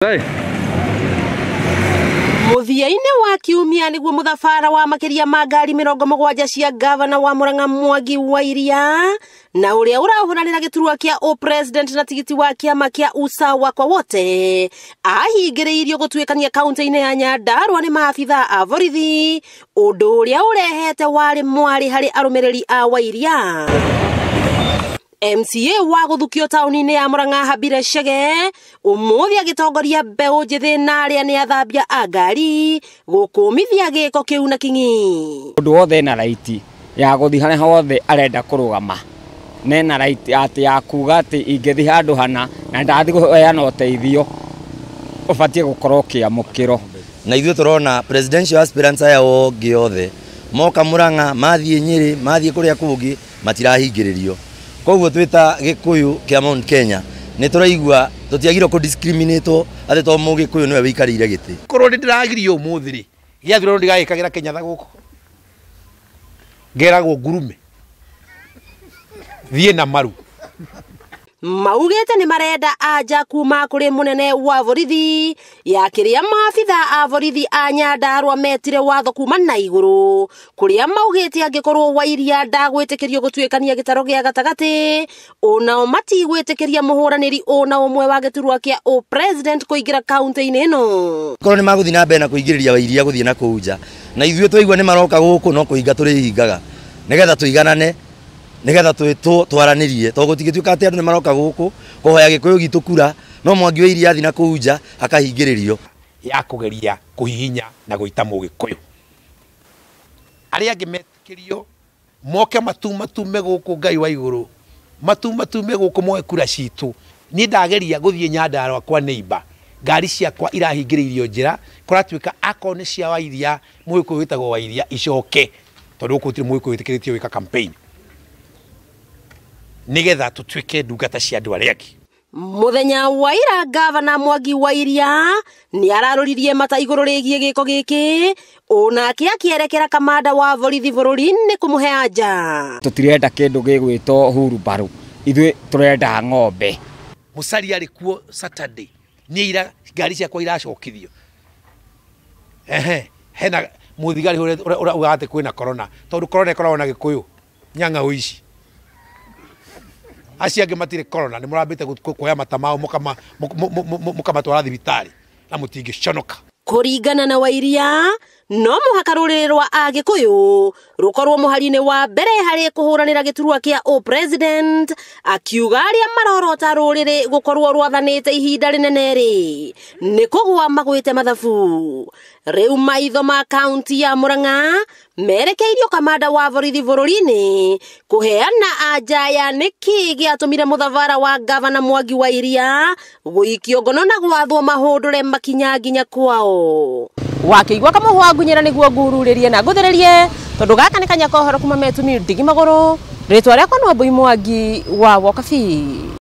Hey. Mũthia-inĩ wa kiumia nĩguo mũthabara wa makĩria ma ngari 70 cia gavana wa Murang'a Mwangi wa Iria na ũrĩa ũrahũranĩra gĩturwa kĩa ũpresident na tigiti wa kĩama kĩa Usawa kwa Wote ahingĩrĩirio gũtuĩkania kaunti-inĩ ya Nyandarua nĩ maabitha a borithi, ũndũ ũrĩa ũrehete warĩ mwarĩ harĩ arũmĩrĩri a Wairia. MCA wa gũthukio taũni-inĩ ya Murang'a Habire Chege ũmũthĩ agĩtongoria mbeũ njĩthĩ na arĩa nĩ athambia a ngari gũkũmithia gĩko kĩu na king'i. Mũndũ wothe ena right ya gũthiĩ harĩa hothe arenda kũrũgama, na ena right atĩ ya kuga atĩ ingĩthiĩ handũ hana na ndathiĩ kũheana ũteithio ũbatiĩ gũkorwo ũkĩamũkĩrwo. Na ithuĩ tũrona presidential aspirants aya ongĩ othe moka Murang'a, mathiĩ Nyĩrĩ, mathiĩ kũrĩa kũngĩ matirahingĩrĩrio. Koguo twĩ ta Gĩkũyũ kĩa Mount Kenya nĩ tũraigua tũtiagirwo kũ discriminate atĩ to Mũgĩkũyũ nĩwe wĩikarĩire gĩtĩ. Korwo nĩ ndĩragirio ũmũthĩ rĩ, gĩathurano ndigagĩkagĩra Kenyatta gũkũ, ngeragwo ngurume thiĩ na maru. Maugĩte nĩ marenda anja kuma kũrĩ mũnene wa borithi ya kĩrĩa maabitha a borithi a Nyandarua metire watho kuma na igũrũ, kũrĩa maugĩte angĩkorwo Wairia ndagwĩtĩkĩrio gũtuĩkania gĩtaro gĩa gatagatĩ, onao matigwĩtĩkĩria mũhũranĩri ona ũmwe wa gĩturwa kĩa ũpresident kũingĩra kaunti-inĩ ĩno. Korwo nĩ magũthiĩ na mbere na kũingĩrĩria Wairia gũthiĩ na kũu nja, na ithuĩ twaigua nĩ maroka gũkũ no kũhinga tũrĩhingaga nĩgetha tũiganane, nĩgetha twaranĩrie, tondũ gũtingĩtuĩka atĩ andũ nĩ maroka gũkũ kũhoya Gĩkũyũ gitũ kura, no Mwangi wa Iria athiĩ na kũu nja akahingĩrĩrio. Ya kũgeria kũhihinya na gũita Mũgĩkũyũ. Arĩa angĩ metĩkĩrio moke matumatume gũkũ Ngai wa igũrũ, matumatume gũkũ moe kura citũ. Niĩ ndageria gũthiĩ Nyandarua kwa neighbor, ngari ciakwa irahingĩrĩirio njĩra, kũratuĩka akorwo nĩ cia Wairia, Mũgĩkũyũ wĩtagwo Wairia icoke, tondũ gũkũ gũtirĩ Mũgĩkũyũ wĩtĩkĩrĩtio gwĩka campaign, nĩgetha tũtuĩke ndungata cia andũ arĩa angĩ. Mũthenya wa ira gavana Mwangi wa Iria nĩ ararũririe mata igũrũ rĩgiĩ gĩko gĩkĩ, onake akĩerekera kamanda wa borithi bũrũri-inĩ kũmũhe anja. Tũtirenda kĩndũ gĩgwĩtwo hurumbarũ, ithuĩ tũrenda ng'ombe. Musalia arĩ kuo Saturday, niĩ ira ngari ciakwa iracokithio. Ehe, hena mũthigari ũrĩa ugaga atĩ kwĩna corona, tondũ corona ĩkoragwo na Gĩkũyũ nyang'au ici. Acio angĩ matirĩ corona, nĩ mũrambĩte kuoya mata mao mũkamatwara thibitarĩ na mũtingĩconoka. Kũringana na Wairia, no mũhaka rũrĩrĩ rwa Agĩkũyũ rũkorwo mũhari-inĩ wa mbere harĩ kũhũranĩra gĩturwa kĩa ũpresident, akiuga arĩa marorota rũrĩrĩ gũkorwo rwathanĩte ihinda rĩnene rĩ nĩ kũgũa magwĩte mathabu. Rĩu maitho ma kaunti ya Murang'a merekeirio kamanda wa borithi bũrũri-inĩ kũheana anja ya nĩkĩ gĩatũmire mũthabara wa gavana Mwangi wa Iria gũikio ngono na gwathwo mahũndũre makinya nginya kwao. Wakĩigua kamũhwa ngunyĩra nĩguo ngururĩrie na ngũthĩrĩrie, tondũ gaka nĩ kanya ka ũhoro kuma Metũ Ndigi Magũrũ. Rĩtwa rĩakwa no Mbui Mwangi wa Wokabi.